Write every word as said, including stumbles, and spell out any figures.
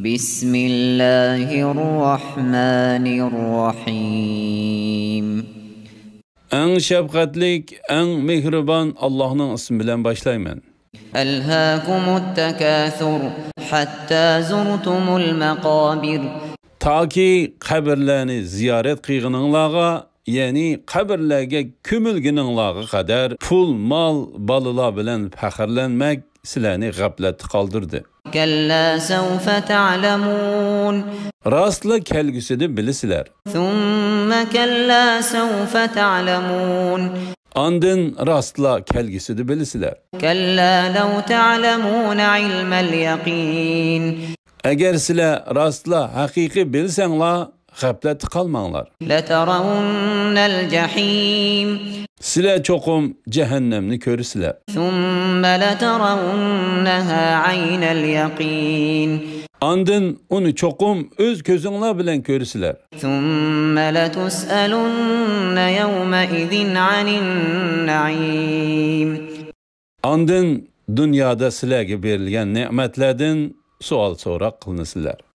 بسم الله الرحمن الرحيم. ئەڭ شەپقەتلىك، ئەڭ مېھرىبان ئاللاھنىڭ ئىسمى بىلەن باشلايمەن. ألهاكم التكاثر حتى زرتم المقابر. تاكى قەبرىلەرنى زىيارەت قىلغىنىڭلارغا، يەنى قەبرىلەرگە كۆمۈلگىنىڭلارغا قەدەر پۇل، مال، بالىلار بىلەن پەخىرلەنمەك سىلەرنى غەپلەتتە قالدۇردى. كلا سوف تعلمون. راستلا كەلگۈسىدە بىلىسىلەر. ثم كلا سوف تعلمون. ئاندىن راستلا كەلگۈسىدە بىلىسىلەر. كلا لو تعلمون علم اليقين. ئەگەر سىلەر راستلا ھەقىقىي بىلسەڭلار، غەپلەتتە قالماڭلار. لترون الجحيم. سىلەر چوقۇم جەھەننەمنى كۆرىسىلەر. ثم لترونها عين اليقين. ئاندىن ئۇنى چوقۇم ئۆز كۆزۈڭلار بىلەن كۆرىسىلەر. ثم لتسألن يومئذ عن النعيم. ئاندىن دۇنيادا سىلەرگە بېرىلگەن نېمەتلەردىن سوئال-سوراق قىلىنىسىلەر.